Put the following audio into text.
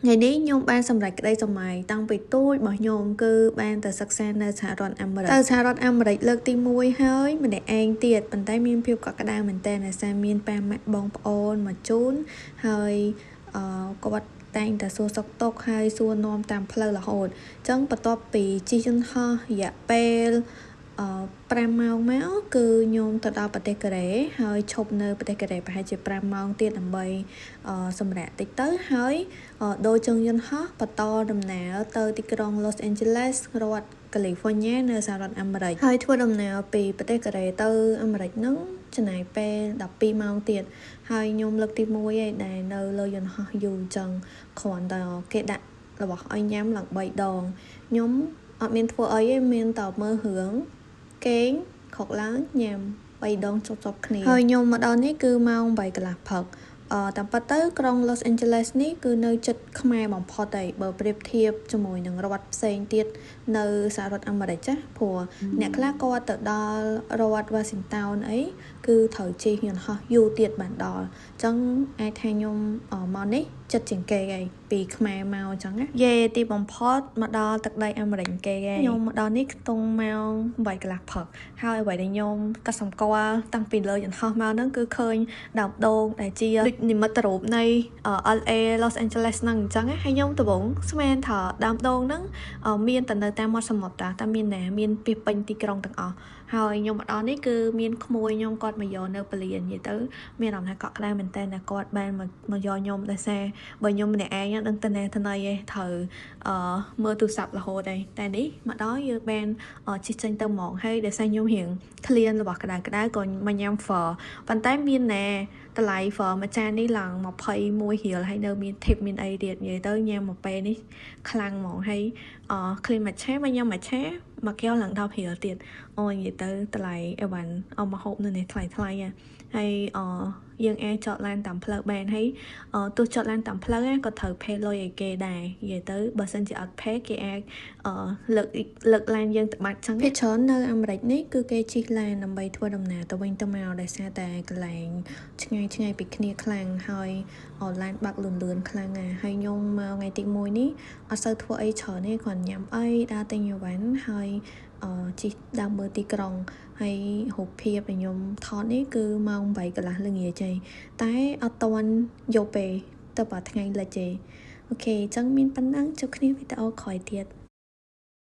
ថ្ងៃនេះខ្ញុំបានសម្រេចក្តីសម័យតាំងពីទូចរបស់ខ្ញុំគឺបានទៅសិក្សានៅសហរដ្ឋអាមេរិកទៅសហរដ្ឋអាមេរិកលើកទី1ហើយម្នាក់ឯងទៀតប៉ុន្តែមានភាពកក់ក្ដៅមែនទែនដោយសារមានប៉ាម៉ាក់បងប្អូនមកជូនហើយគាត់តែងតែសួរសុខទុក្ខហើយសួរនាំតាមផ្លូវរហូតអញ្ចឹងបន្ទាប់ពីជិះយន្តហោះរយៈពេល5ម៉ោងមកគឺខ្ញុំទៅដល់ប្រទេសកូរ៉េហើយឈប់នៅប្រទេសកូរ៉េប្រហែលជា5ម៉ោងទៀតដើម្បីសម្រាកតិចទៅហើយដូរជើងយន្តហោះបន្តដំណើរទៅទីក្រុង Los Angeles រដ្ឋកាលីហ្វ័រញ៉ានៅសហរដ្ឋអាមេរិកហើយធ្វើដំណើរពីប្រទេសកូរ៉េទៅអាមេរិកហ្នឹងចំណាយពេល12ម៉ោងទៀតហើយខ្ញុំលើកទី1ឯងដែលនៅលើយន្តហោះយូរចឹងគ្រាន់តែគេដាក់របស់ឲ្យញ៉ាំឡើង3ដងខ្ញុំអត់មានធ្វើអីទេមានតែមើលរឿងគេងខកឡើងញ៉ាំ3ដងចប់ៗគ្នាហើយខ្ញុំមកដល់នេះគឺម៉ោង8កន្លះព្រឹកតាមពិតទៅក្រុង Los Angeles នេះគឺនៅជិតខ្មែរបំផុតហើយបើប្រៀបធៀបជាមួយនឹងរដ្ឋផ្សេងទៀតនៅសហរដ្ឋអាមេរិកចាព្រោះអ្នកខ្លះគាត់ទៅដល់រដ្ឋ Washington អីគឺត្រូវជិះយន្តហោះយូរទៀតបានដល់អញ្ចឹងអាចថាខ្ញុំមកនេះចិត្តជាងគេឯងពីខ្មែរមកអញ្ចឹងណាយេទីបំផុតមកដល់ទឹកដីអាមេរិកគេឯងខ្ញុំមកដល់នេះខ្ទង់ម៉ោង8កន្លះព្រឹកហើយអ្វីដែលខ្ញុំក៏សម្គាល់តាំងពីលើយន្តហោះមកហ្នឹងគឺឃើញដើមដូងដែលជានិមិត្តរូបនៃ LA Los Angeles ហ្នឹងអញ្ចឹងហើយខ្ញុំដំបូងស្មានថាដើមដូងហ្នឹងមានតែនៅតាមមាត់សមុទ្រតាមានណាមានពីពេញទីក្រុងទាំងអស់ហើយខ្ញុំមកដល់នេះគឺមានក្មួយខ្ញុំគាត់មកយកនៅពលាននិយាយទៅមានអារម្មណ៍ថាកក់ក្ដៅមែនតើណាគាត់បានមកយកខ្ញុំដោយសារបើខ្ញុំម្នាក់ឯងដឹងតែណាថ្នៃឯងត្រូវមើលទូរស័ព្ទរហូតឯងតែនេះមកដល់យើងបានជិះចេញទៅហ្មងហើយដោយសារខ្ញុំរៀងឃ្លានរបស់ក្ដៅក្ដៅក៏មកញ៉ាំហ្វប៉ុន្តែមានណែតម្លៃហ្វមួយចាននេះឡើង21រៀលហើយនៅមានធីបមានអីទៀតនិយាយទៅញ៉ាំមកពេលនេះខ្លាំងហ្មងហើយឃ្លានមួយឆាមកញ៉ាំមួយឆាមកកែវឡើង10រៀលទៀតអូនិយាយទៅតម្លៃអីវ៉ាន់អមមកហូបនៅនេះថ្លៃថ្លៃហើយយើងអាចចតឡានតាមផ្លូវបានហើយទោះចតឡានតាមផ្លូវក៏ត្រូវផេលុយឲ្យគេដែរនិយាយទៅបើសិនជាអត់ផេគេអាចលើកឡានយើងទៅបាត់ចឹងភាគច្រើននៅអាមេរិកនេះគឺគេជិះឡានដើម្បីធ្វើដំណើរទៅវិញទៅមកដោយសារតែកន្លែងឆ្ងាយឆ្ងាយពីគ្នាខ្លាំងហើយឡានបាក់លឿនលឿនខ្លាំងណាស់ហើយខ្ញុំមកថ្ងៃទី1នេះអត់សូវធ្វើអីច្រើនទេគ្រាន់ញ៉ាំអីដើរទិញអីវ៉ាន់ហើយជិះដើរមើលទីក្រុងហើយរូបភាពដែលខ្ញុំថតនេះគឺម៉ោង8កន្លះល្ងាចឯងតែអត់ទាន់យកពេលទៅបើថ្ងៃលិចទេអូខេអញ្ចឹងមានប៉ុណ្ណឹងជួបគ្នាវីដេអូក្រោយទៀត។